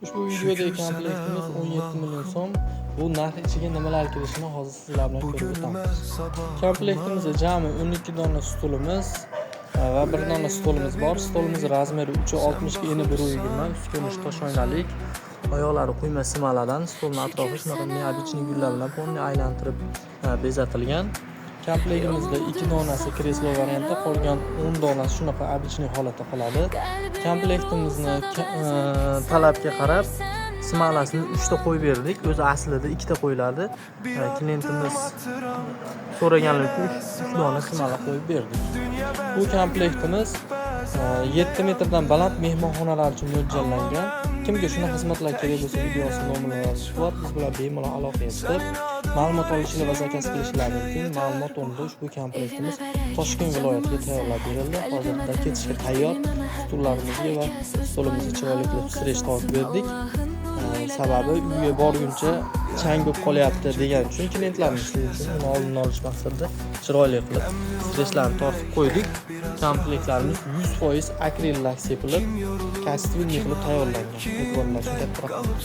Ushbu videodagi komplektimiz 17 million so'm. Bu narx ichiga nimalar kirishini hozir sizlar bilan ko'rib o'tamiz. Komplektimizda jami 12 dona stulimiz va bir dona stolimiz bor. Stolimiz размер i 3,60 ga eni 1,20, ust ko'rinishi tosh oynalik. Oyoqlari quyma смола dan, stolni atrofi shunaqa необычный gullar bilan полный aylantirib bezatilgan. Komplektimizda 2 donasi kreslo variantda, qolgan 10 donasi shunaqa обычный holatda qoladi. Komplektimizni talabga qarab смола sini 3 ta qo'yib berdik. O'zi aslida 2 ta qo'yiladi. Klientimiz so'raganligi uchun 3 dona смола qo'yib berdik. Bu komplektimiz 7 metrdan baland mehmonxonalar uchun mo'ljallangan. Kimga shunaqa xizmatlar kerak bo'lsa, video ostida nomerlarimiz bor. Biz bilan bemalol aloqaga chiqib, ma'lumot olishlar va заказ qilishlari mumkin. Ma'lumot o'rnida, ushbu komplektimiz Toshkent viloyatiga tayyorlab berildi. Hozirda ketishga tayyor. Stullarimizga va stolimizga chiroyli qilib стрейч tortib berdik. Sababi uyga borguncha chang bo'lib qolyapti degan uchun klientlarimiz, shuning uchun uni oldini olish maqsadida chiroyli qilib стрейч larni tortib qo'ydik. Komplektlarimiz 100% akril lak sepilib, качественный qilib tayyorlangan. E'tiborlar uchun katta rahmat.